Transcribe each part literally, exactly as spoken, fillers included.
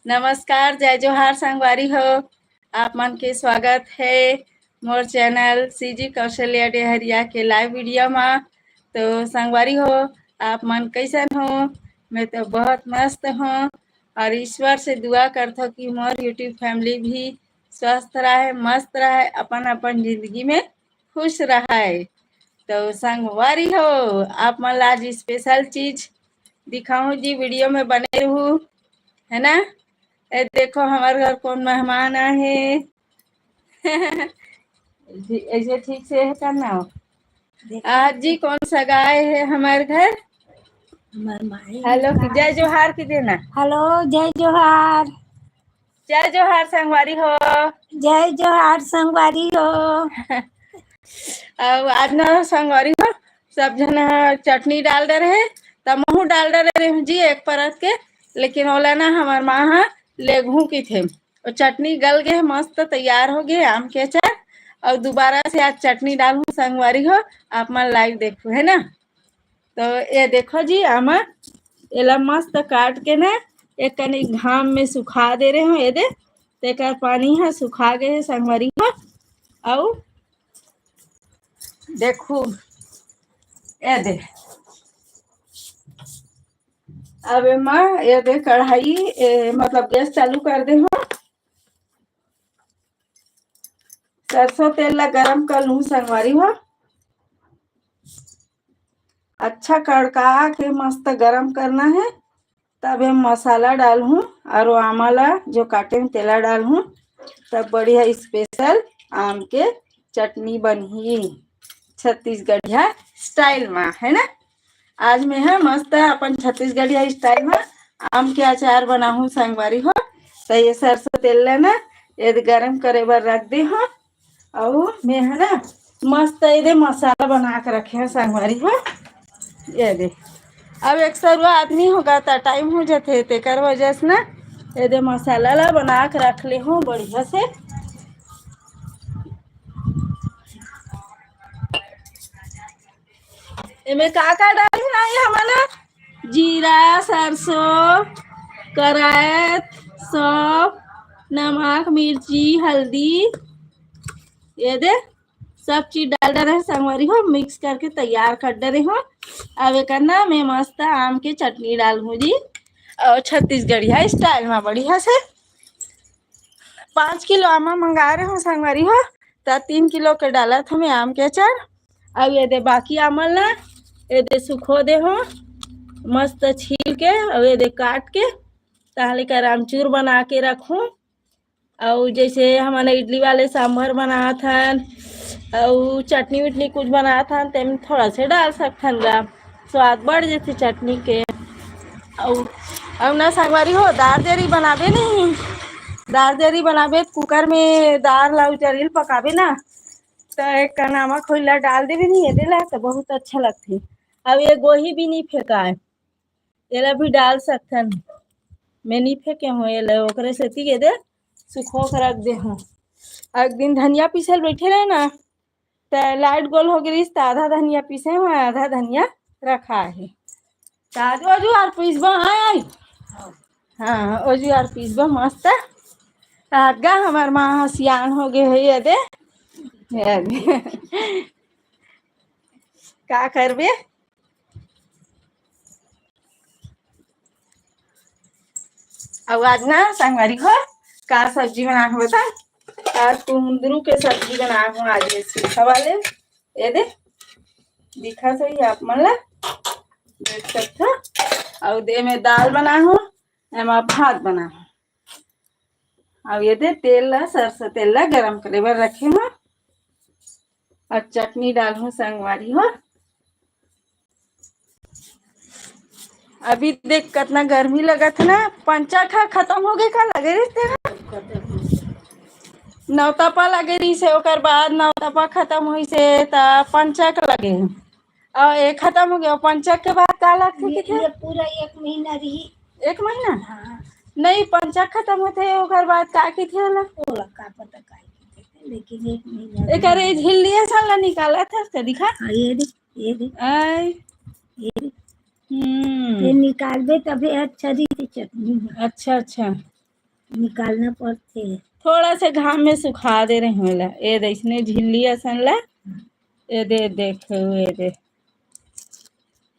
नमस्कार, जय जोहार संगवारी हो, आप मन के स्वागत हे मोर चैनल सीजी कौशल्या डेहरिया के लाइव वीडियो मा। तो संगवारी हो, आप मन कैसन हो? मैं तो बहुत मस्त हूँ और ईश्वर से दुआ करथो कि मोर YouTube फैमिली भी स्वस्थ रहे, मस्त रहे, अपन अपन जिंदगी में खुश रहे। तो संगवारी हो, आप मन ला आज स्पेशल चीज दिखाऊं जी, वीडियो में बने रहू, है ना? ए देखो, हमारे घर कौन मेहमान आए हैं। ऐसे ठीक से है करना हो। आज जी कौन सगा आए है हमारे घर? हेलो, जय जोहार की देना। हेलो, जय जोहार। जय जोहार संगवारी हो। जय जोहार संगवारी हो। अब आज ना संगवारी हो, सब झन ह चटनी डाल डरे हे, त महू डाल डरे हूँ जी एक परत के, लेकिन ओला ना हमार माँ ह लेगहू की थे। और चटनी गल गए, मस्त तैयार हो गए आम के अचार। और दोबारा से आज चटनी डालहूँ संगवारी हो, आप मन लाइव देखू, है ना? तो ये देखो जी, आमा एला मस्त काट के ना एक कनी घाम में सुखा दे रहे हो। ये दे, तेकर पानी ह सुखा गए है संगवारी हो। अउ देखू, ये दे, अब एमा ये दे कढ़ाई, ए, मतलब गैस चालू कर दे हो। सरसों तेल ला गरम कर लूँ संगवारी हो। अच्छा कड़का के मस्त गरम करना है, तब हम मसाला डालहूँ और आमा ला जो काटे हूँ तेला डालहूँ, तब बढ़िया स्पेशल आम के चटनी बनही छत्तीसगढ़िया स्टाइल मा, है ना? आज मैं ह मस्त अपन छत्तीसगढ़िया स्टाइल मा आम के अचार बनाहूँ संगवारी हो। तो ये सरसों तेल ला ना ये गरम करे बर रख दे हो। अउ मैं ह ना मस्त ये दे मसाला बना के रखे हूँ संगवारी हो। ये दे, अब एक सरुआ आदमी होगा त टाइम हो जाथे, तेकर वजह से ना ये दे मसाला ला बना के रख ले हूँ बढ़िया से। एमे का का डाली ना ये हमन ह? जीरा, सरसों, करैत, सौंफ, नमक, मिर्ची, हल्दी, ये दे सब चीज डाल डरे संगवारी हो, मिक्स करके तैयार कर डरे हो। अब एकर ना मैं मस्त आम के चटनी डालहूँ जी, और छत्तीसगढ़िया स्टाइल में बढ़िया से। पाँच किलो आमा मंगा रहे हो संगवारी हो, त तीन किलो के डालत हमें आम के अचार। अब ये दे बाकी आमल ना ये दे सुखो दे हो मस्त छील के, अब ये दे काट के ताहले कर आमचूर बना के रखूँ। अउ जैसे हमन इडली वाले सांभर बनात हन अउ चटनी उटनी कुछ बनात हन, तेम थोड़ा से डाल सकथन गा, स्वाद बढ़ जथे चटनी के। अउ अउ ना संगवारी हो, दार जरी बनाबे नहीं, दार जरी बनाबे त कुकर में दार ला उचरिल पकाबे ना, त एक कनामा खोइला डाल देबे नहीं एदे ला, त बहुत अच्छा लगथे। अउ ये गोही भी नहीं फेंकाय, एला भी डाल सकथन। मैं नहीं फेंके हूँ एला, ओकरे सेती एदे सुखो के रख दे हूँ। एक दिन धनिया पीसल बैठे रहे ना, त लाइट गोल हो गई त आधा धनिया पीसे हूँ, आधा धनिया रखा है। त आज ओजू आर पीसबो, आय, आय। हाँ, ओजू आर पीसबो मस्त। त आदगा हमार माँ ह सियान हो गए है, ये दे। ये दे। का करबे? अउ आज ना संगवारी हो का सब्जी बनाए हूँ बता, आज कुंदरू के सब्जी बनाए हूँ आज मैं सूखा वाले। ये दे दिखा सही आप मन ला, देख सकथो। अउ दे में दाल बनाए हूँ, एमा भात बनाए हूँ। अउ ये दे तेल ला, सरसों तेल ला गरम करे बर रखे हूँ। अउ चटनी डालहूँ संगवारी हो। अभी देख कतना गर्मी लगत हे ना, पंचक ह खत्म हो गए का लगे रहिस तेरा? नवतपा लगे रहिस हे, ओकर बाद नवतपा खत्म होइस हे त पंचक लगे हे। अउ ये खत्म हो गया, पंचक के बाद का लगथे ये, किथे? ये पूरा एक महीना रही। एक महीना? हाँ। नहीं, पंचक खत्म होथे, ओकर बाद का किथे ओला? ओला का पता का किथे, लेकिन एक महीना एकर रही। ये झिल्ली असन ला निकालत हस का दिखा? हाँ, ये दे, ये दे। आय। ये दे। हम्म। ये निकालबे तबे अच्छा रही चटनी। अच्छा, अच्छा। निकालना पड़थे। थोड़ा से घाम में सुखा दे रहे हूँ ला। ये दे इसने झिल्ली असन ला। ये दे, देख, ये दे,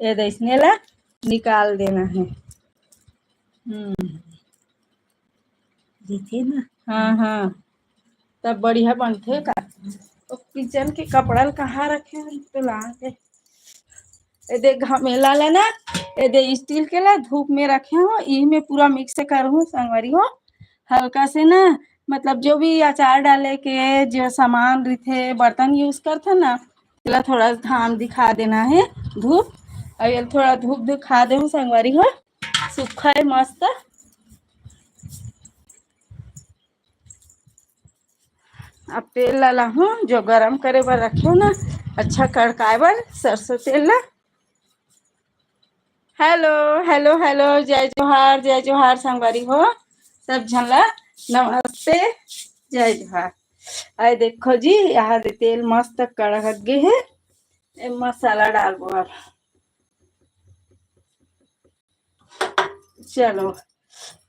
ये दे इसने ला निकाल देना है। हम्म। देखे ना। हाँ, हाँ, तब बढ़िया बनथे का। तो किचन के कपड़ा ल कहाँ रखे हन, तो ला के। ये दे घमेला ला ना, ये दे स्टील के ला धूप में रखे हो, ई में पूरा मिक्स कर हूँ संगवारी हो। हल्का से ना, मतलब जो भी अचार डाले के जो सामान रहिथे, बर्तन यूज करथे ना, तेला थोड़ा घाम दिखा देना है, धूप। और ये थोड़ा धूप दिखा दे हूँ संगवारी हो, सूखा है मस्त। अब तेल ला लाहूँ जो गरम करे बर रखे हो ना, अच्छा कड़काए बर सरसों तेल ला। हेलो, हेलो, हेलो, जय जोहार, जय जोहार संगवारी हो, सब झन ला नमस्ते, जय जोहार। आए देखो जी, यहाँ दे तेल मस्त कड़क गे हे, ए मसाला डालबो अब। चलो,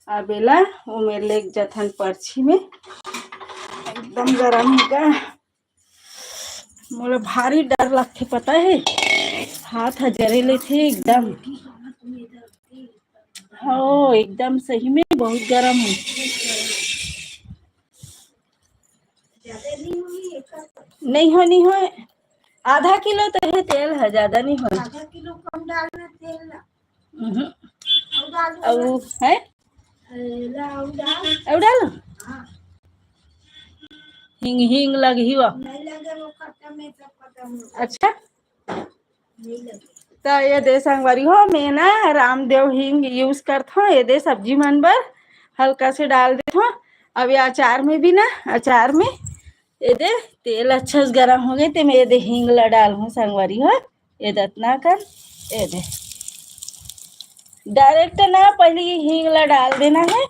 अब एला ओमे लेग जथन परछी में, एकदम गरम हे गा। मोला भारी डर लगथे, पता है, हाथ ह जरे लेथे एकदम। हो, एकदम सही में बहुत गरम है। नहीं हो, नहीं हो, आधा किलो तो है तेल है, ज्यादा नहीं हो। आधा किलो कम डालना तेल ला। उहुं। अउ डाल दो। अउ है? अरे ला, अउ डाल। अउ डाल? हाँ। हिंग, हिंग लगही वो। नहीं लगे, वो खत्म है, सब खत्म हो गया। अच्छा। नहीं लगे। तो ये दे संगवारी हो, मैं ना रामदेव हिंग यूज करत हूँ ये दे सब्जी मन बर, हल्का से डाल देत हूँ। अब ये अचार में भी ना, अचार में ये दे तेल अच्छा से गरम हो गए, ते मैं ये दे हिंग ला डाल हूँ संगवारी हो। ये दे अतना कन, ये दे डायरेक्ट ना पहले ये हिंग ला डाल देना है,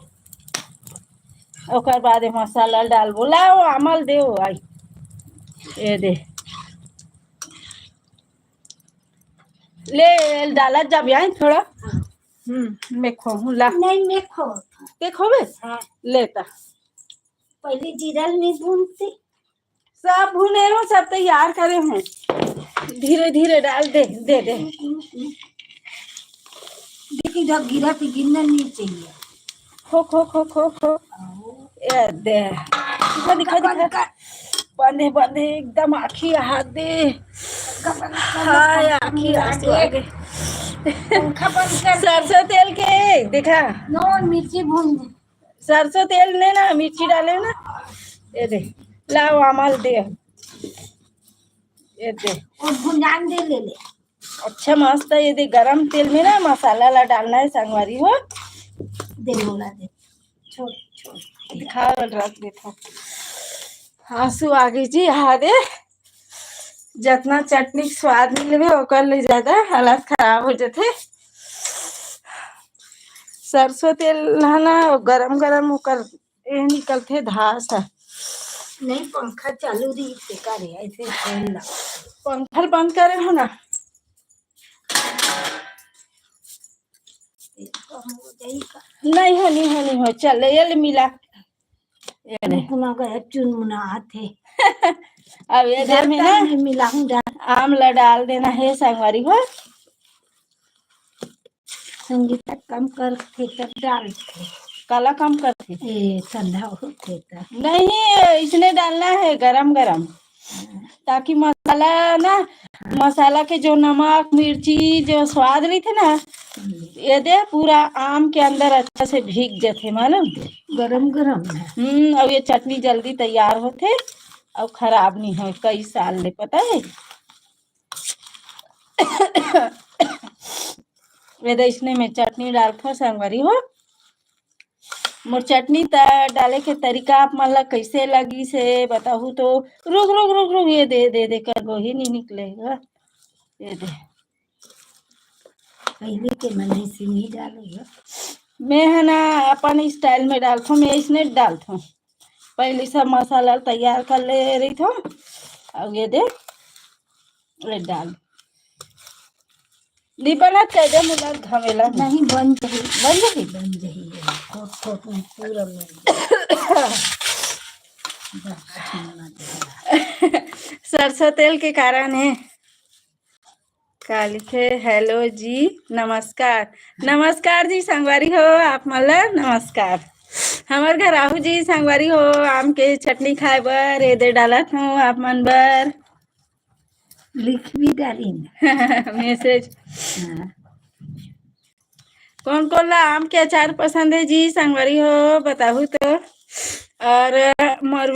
ओकर बाद ये मसाला डालबो। लाओ आमल देव आई, ये दे ले डाला जब आई थोड़ा। हम्म, मैं खोहूँ ला। नहीं, मैं खो। ते खोबे? हाँ। लेता। पहले जीरा नहीं भूनती। सब भुने हो, सब तैयार करे हो। धीरे धीरे डाल दे, दे दे। देखी, इधर गिरा तो गिरना नहीं चाहिए। खो, खो, खो, खो, खो। ये दे। दिखा, दिखा, दिखा। बंद कर। बंद है, बंद है, एकदम आँखी हाथ दे। पंखा बंद कर, हाय, पंखा आँखी मिला आँसू दे। आ गए। पंखा बंद कर। सरसों तेल के, देखा। नो, मिर्ची भून दे। सरसों तेल ने ना मिर्ची डाले ना, ये दे, लाओ आमल दे, ये दे। और भुंजान दे ले ले। अच्छा मस्त है, ये दे गरम तेल में ना मसाला ला डालना है संगवारी हो। दे बोला दे, छोड़, छोड़। दिखा रख देता। आंसू आ गई जी, हाँ दे। जतना चटनी के स्वाद नहीं लेबे, ओकर ले ज्यादा हालत खराब हो जाथे। सरसों तेल ह ना, गरम गरम ओकर ए निकलथे धास ह। नहीं, पंखा चालू रही, बेकार है, ऐसे फैन ला। पंखा बंद करे हो ना। नहीं हो, नहीं हो, नहीं हो, चल, ये ले मिला। ये ले। मुकुना गया, चुनमुना आथे। अब ये दे में ना नहीं मिलाऊं डाल। आमला डाल देना है संगवारी हो। संगीता कम करथे तब डालथे। काला कम करथे? ए, ठंडा होथे त। नहीं, इसने डालना है गरम गरम, ताकि मसाला ना, मसाला के जो नमक, मिर्ची, जो स्वाद रहिथे ना, हम्म। ये दे पूरा आम के अंदर अच्छा से भीग जथे, मालूम? गरम गरम है। हम्म, अब ये चटनी जल्दी तैयार होथे, अब खराब नहीं हो, कई साल ले, पता है? ये दे इसने में चटनी डालथो संगवारी हो। मोर चटनी त डाले के तरीका आप मन ला कैसे लगी से बताहू तो। रुक, रुक, रुक, रुक, ये दे, दे, दे कर गोही नहीं निकलेगा। ये दे। पहले के मन ऐसे नहीं डालेगा। मैं है ना अपन स्टाइल में डालथो, मैं इसने डालथो। पहले सब मसाला तैयार कर ले रही थो, अब ये दे, ये डाल। नहीं बनत, कह दे मुला घमेला में। नहीं, बन जाही। बन जाही? बन जाही, ये बहुत पूरा मिल गया। सरसों तेल के कारण हे। का लिखे? हेलो जी, नमस्कार। नमस्कार जी संगवारी हो, आप मन ला नमस्कार। हमर घर आहू जी संगवारी हो, आम के चटनी खाए बर। एदे डालत हूँ आप मन बर। लिख भी डालिन। मैसेज। हाँ। कौन कौन ला आम के अचार पसंद है जी संगवारी हो, बताहू तो। और मोर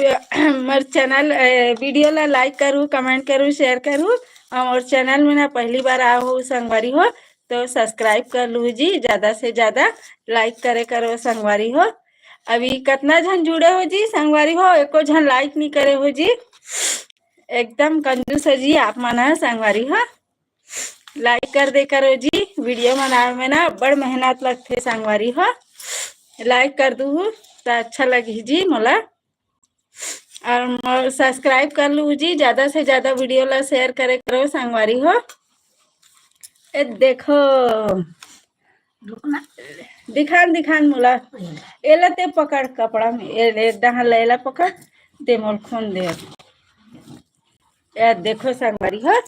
मोर चैनल वीडियो ला लाइक करू, कमेंट करू, शेयर करू। और चैनल में ना पहली बार आओ संगवारी हो तो सब्सक्राइब कर लू जी, ज्यादा से ज्यादा लाइक करे करो संगवारी हो। अभी कतना झन जुड़े हो जी संगवारी हो, एको झन लाइक नहीं करे हो जी। एकदम कंजूस है जी आप मन ह संगवारी हो। लाइक कर दे करो जी, वीडियो बनावे में ना बड़ मेहनत लगथे संगवारी हो। लाइक कर दूहू त अच्छा लगही जी मोला। और मोर सब्सक्राइब कर लू जी, ज्यादा से ज्यादा वीडियो ला शेयर करे करो संगवारी हो। ए देखो, रुकना। दिखान दिखान मोला। एला ते पकड़ कपड़ा में, ए, ए डहान ला एला पकड़, ते मोल खोन दे। ए देखो संगवारी हो,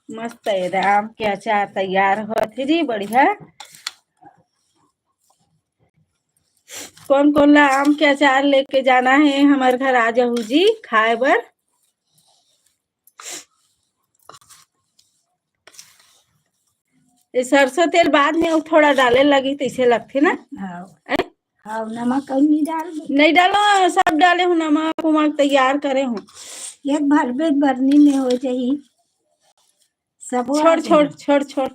मस्त एदे आम के अचार तैयार होत हे जी, बढ़िया। कौन कौन ला आम के अचार लेके जाना है हमर घर, आ जाहू जी खाए बर। ये सरसों तेल बाद में अउ थोड़ा डाले लगी तैसे लगथे ना। हाँ। हैं? हाँ, नमक अउ नहीं डाल दे। नहीं डालो, सब डाले हूँ, नमक उमक तैयार करे हूँ। एक भर में बरनी में हो जाही। सब छोड़, छोड़, छोड़, छोड़।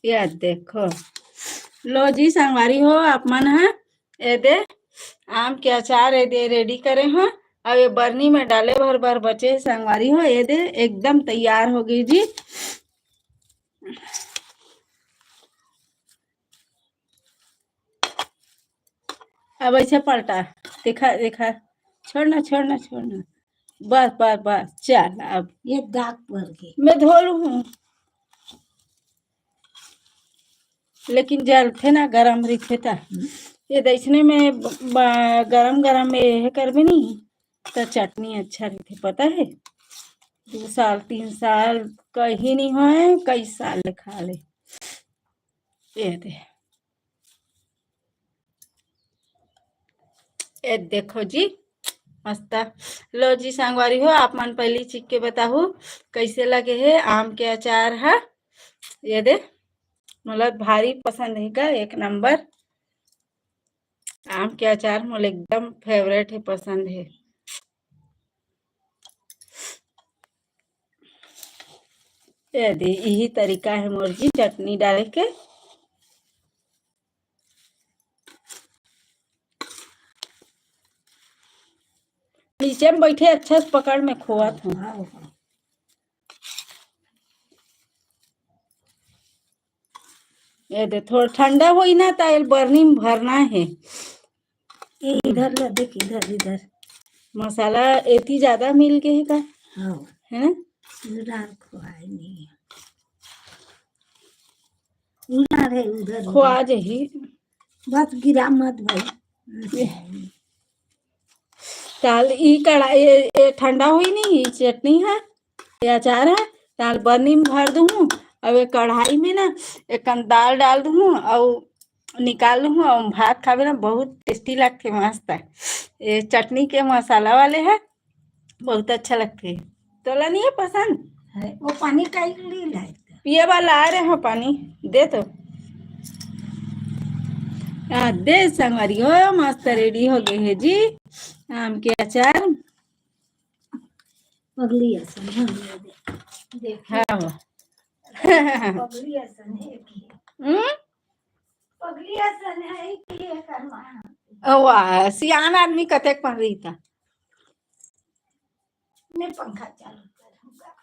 ये देखो, लो जी संगवारी हो, आप मन ह एदे आम के अचार एदे रेडी करे हो। अब ये बरनी में डाले भर भर बचे हे संगवारी हो। एदे एकदम तैयार हो गई जी। अब ऐसे पलटा, देखा, देखा, छोड़ना, छोड़ना, छोड़ना। बस, बस, बस, चल अब। ये दाग भर के। मैं धो लू हूँ। लेकिन जलथे ना, गरम रहिथे त। हम्म। ये दैसने में ब-, ब-, गरम गरम में ये करबे नहीं त चटनी अच्छा रहिथे, पता है? दो साल, तीन साल कहीं नहीं होए, कई साल ले खा ले। ये दे। ए देखो जी, मस्त। लो जी संगवारी हो, आप मन पहली चीख के बताहू कैसे लगे हे आम के अचार ह। ये दे, मोला भारी पसंद हे का, एक नंबर। आम के अचार मोला एकदम फेवरेट हे, पसंद हे। ये दे, यही तरीका हे मोर जी चटनी डाले के। नीचे में बैठे अच्छा से पकड़ में खोवत हूँ। ये दे, थोड़ा ठंडा होई ना, त एल बरनी में भरना हे। ये इधर ला देख, इधर, इधर। मसाला एती ज्यादा मिल के हे का? हाँ। है ना? उधर खोआए नहीं। उधर है, उधर, खोआ उधर। जही। बस गिरा मत भाई। ताल ई कढ़ाई, ये, ये ठंडा होई नहीं, ये चटनी है, ये अचार है, ताल बरनी में भर दूँ। अब ये कढ़ाई में ना एक कन दाल डाल दूँ और निकाल लूँ, और भात खाबे ना, बहुत टेस्टी लगथे, मस्त है। ये चटनी के मसाला वाले है, बहुत अच्छा लगथे। तोला नहीं है पसंद? है, वो पानी काहे के लिए लाए? पिए वाला आ रहे हो पानी, दे तो। आ, दे संगवारी हो, मस्त रेडी हो गए है जी आम के अचार। पगली असन, हाँ, ये दे। देख। हाँ। पगली असन है कि। हम्म? पगली असन है कि एकर माँ। ओ वाह, सियान आदमी कतेक पढ़ रही था। मैं पंखा चालू करूँगा।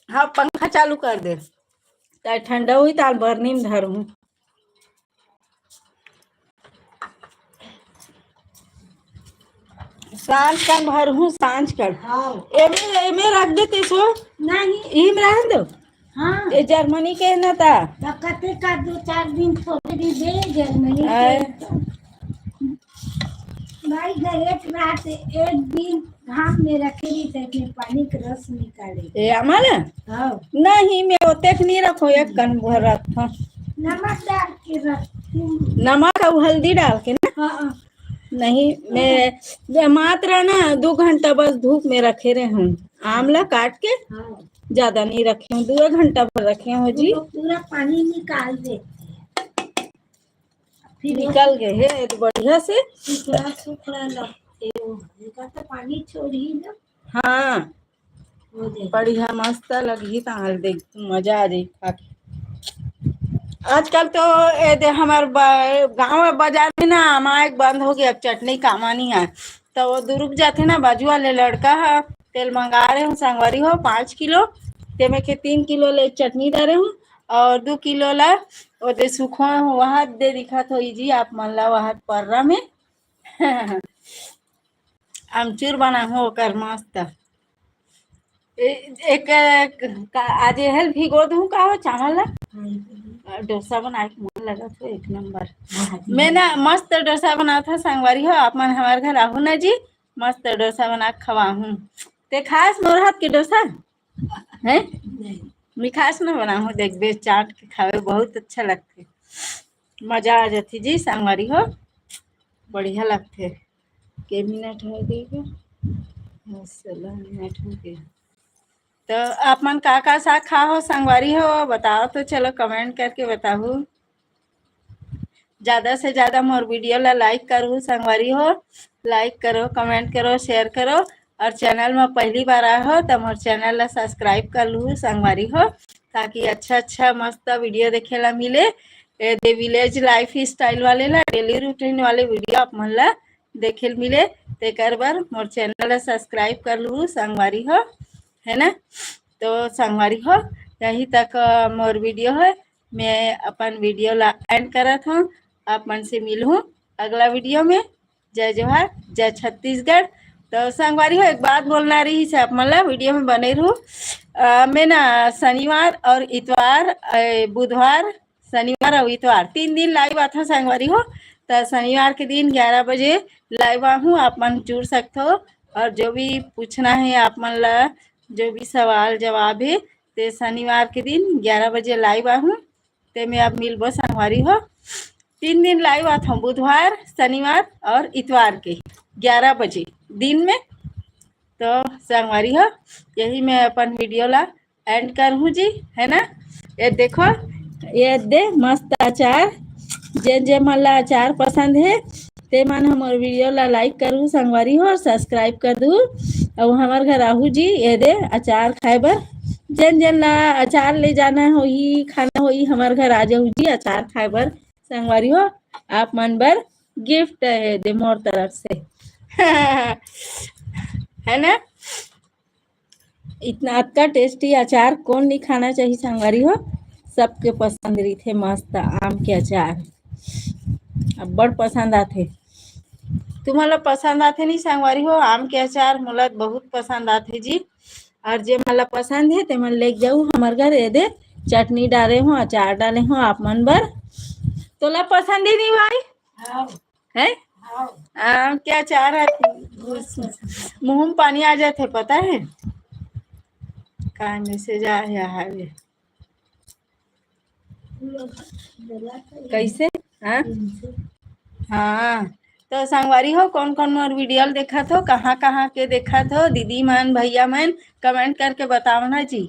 हाँ, पंखा चालू कर दे, ताकि ठंडा हुई, ताल बरनी में धरूँ। सांझ कन भरहूँ, सांझ कन। हाँ। एमे, एमे रख देते सो। नहीं। इही में रहन दो। हाँ। ये जर्मनी के ना ता। तो कते का दो चार दिन थोड़े दे जर नहीं आय। भाई घर एक रात एक दिन घाम में रखे रही थे, अपने पानी के रस निकाले। ए, आमा ला? हाँ। नहीं, मैं ओतेक नहीं रखो, एक कन भर रखो। नमक डाल के रखती हूँ। नमक और हल्दी डाल के ना? हाँ, हाँ। नहीं, मैं, मैं मात्र ना दो घंटा बस धूप में रखे रहे हूँ। आम ला काट के हाँ। ज्यादा नहीं रखे हूँ, दो घंटा भर रखे हूँ जी। वो लोग पूरा पानी निकाल देते हैं। फिर निकल गए है तो बढ़िया से। सुखड़ा, सुखड़ा लगते हो। एकर तो पानी छोड़ी ना। हाँ। हो जाए। बढ़िया मस्त लगही, ताल देख मजा आ जाई खा के। आजकल तो ए दे हमार ब-, गाँव बाजार में ना आमा एक बंद हो गया, अब चटनी कामा नहीं है। तो वो दुरुग जाथे ना, बाजू वाले लड़का ह, तेल मंगा रहे हूँ संगवारी हो पाँच किलो, तेमे के तीन किलो ले चटनी डारे हूँ और दो किलो ला वो दे सुखो वहाद दे दिखत होई जी आप मन ला, वहाद पर्रा में। आमचूर बनाहूँ ओकर मस्त। ए-, एक, एक का, आज एहल भिगो दूँ का हो चावल ला? डोसा बनाए के मन लगत हो एक नंबर। मैं ना मस्त डोसा बनात हो संगवारी हो, आप मन हमार घर आहू ना जी, मस्त डोसा बना के खवाहूँ। ते खास मोर हाथ के डोसा? हैं? नहीं। मिठास ना बनाहूँ, देखबे चाट के खावे बहुत अच्छा लगथे, मजा आ जाथे जी संगवारी हो, बढ़िया लगथे। के मिनट हो गई बा? हाँ, सोलह मिनट हो गए। तो आप मन का का साग खा हो संगवारी हो, बताओ तो, चलो कमेंट करके बताहू। ज्यादा से ज्यादा मोर वीडियो ला लाइक करहू संगवारी हो, लाइक करो, कमेंट करो, शेयर करो और चैनल में पहली बार आए हो तो मोर चैनल ला सब्सक्राइब कर लू संगवारी हो, ताकि अच्छा अच्छा मस्त वीडियो देखे ला मिले। ए दे विलेज लाइफ स्टाइल वाले ला, डेली रूटीन वाले वीडियो आप मन ला देखे ल मिले, तेकर बर मोर चैनल ला सब्सक्राइब कर लू संगवारी हो, है ना। तो संगवारी हो, यही तक अ, मोर वीडियो है। मैं अपन वीडियो ला एंड करत हूँ, आप मन से मिलहूँ अगला वीडियो में। जय जोहार, जय छत्तीसगढ़। तो संगवारी हो, एक बात बोलना रही से आप मन ला, वीडियो में बने रहू। अ, मैं ना शनिवार और इतवार, अ, बुधवार, शनिवार और इतवार तीन दिन लाइव आथो संगवारी हो। तो शनिवार के दिन ग्यारह बजे लाइव आहूँ, आप मन जुड़ सकथो और जो भी पूछना है आप मन ला, जो भी सवाल जवाब है, ते शनिवार के दिन ग्यारह बजे लाइव आहूँ, ते में आप मिलबो संगवारी हो। तीन दिन लाइव आथो, बुधवार, शनिवार और इतवार के ग्यारह बजे दिन में। तो संगवारी हो, यही मैं अपन वीडियो ला एंड करहूँ जी, है ना। ये देखो, ये दे मस्त अचार, जेन जे मन ला अचार पसंद है ते मन हमर वीडियो ला लाइक करू संगवारी हो और सब्सक्राइब कर दू। और हमार घर आहू जी, ये दे अचार खाए बर, जेन जेन ला अचार ले जाना होही, खाना होही, हमार घर आ जाहू जी अचार खाए बर संगवारी हो। आप मन बर गिफ्ट है दे मोर तरफ से। है ना। इतना अतका टेस्टी अचार कौन नहीं खाना चाहिए संगवारी हो, सबके पसंद रहिथे मस्त आम के अचार, अब्बड़ पसंद आथे। तुम्हां ला पसंद आथे नहीं संगवारी हो आम के अचार? मोला बहुत पसंद आथे जी। और जे मन ला पसंद है ते मन लेके जाऊ हमर घर। ये दे चटनी डाले हो, अचार डाले हो आप मन बर। तोला पसंद ही नहीं भाई? हाँ। है? हाँ। आम के अचार है, मुंह में पानी आ जाते, पता है? का मैसेज आ है, हाय। कैसे? हाँ। हाँ। तो संगवारी हो, कौन कौन मोर वीडियो देखत हो, कहाँ कहाँ के देखत हो, दीदी मन, भैया मन, कमेंट करके बताओ ना जी।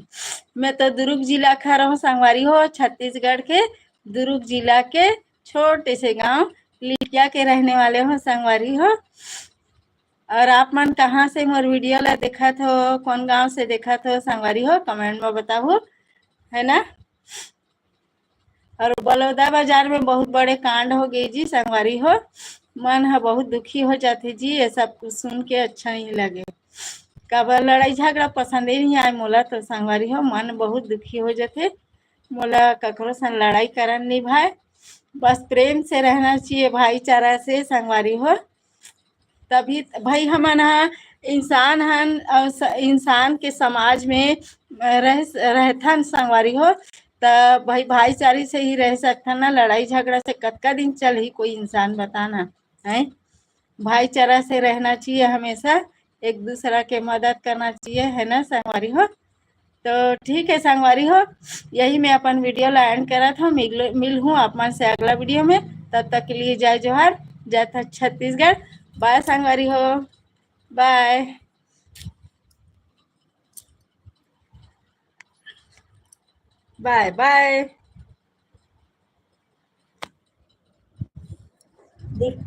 मैं तो दुर्ग जिला के रहूं संगवारी हो, छत्तीसगढ़ के दुर्ग जिला के छोटे से गांव लिटिया के रहने वाले हो संगवारी हो। और आप मन कहाँ से मोर वीडियो ला देखत हो, कौन गांव से देखत हो संगवारी हो, कमेंट में बताओ, है ना। और बलौदा बाजार में बहुत बड़े कांड हो गए जी संगवारी हो, मन ह बहुत दुखी हो जाथे जी, ये सब कुछ सुन के अच्छा नहीं लगे। काबर लड़ाई झगड़ा पसंद ही नहीं आए मोला, तो संगवारी हो मन बहुत दुखी हो जाथे। मोला ककरो सन लड़ाई करन नहीं भाई, बस प्रेम से रहना चाहिए, भाईचारा से संगवारी हो। तभी त-, भाई हमन ह इंसान हन, अउ स-, इंसान के समाज में रह, रहथन संगवारी हो, त त भाई, भाईचारे से ही रह सकथन ना, लड़ाई झगड़ा से कतका दिन चलही कोई इंसान, बताना है? भाईचारा से रहना चाहिए हमेशा, एक दूसरा के मदद करना चाहिए, है ना संगवारी हो? तो ठीक है संगवारी हो, यही मैं अपन वीडियो ला एंड करत हूँ। मिल, मिलहूँ आप मन से अगला वीडियो में। तब तक के लिए जय जोहार, जय छ-, छत्तीसगढ़। बाय संगवारी हो, बाय, बाय बाय। देख।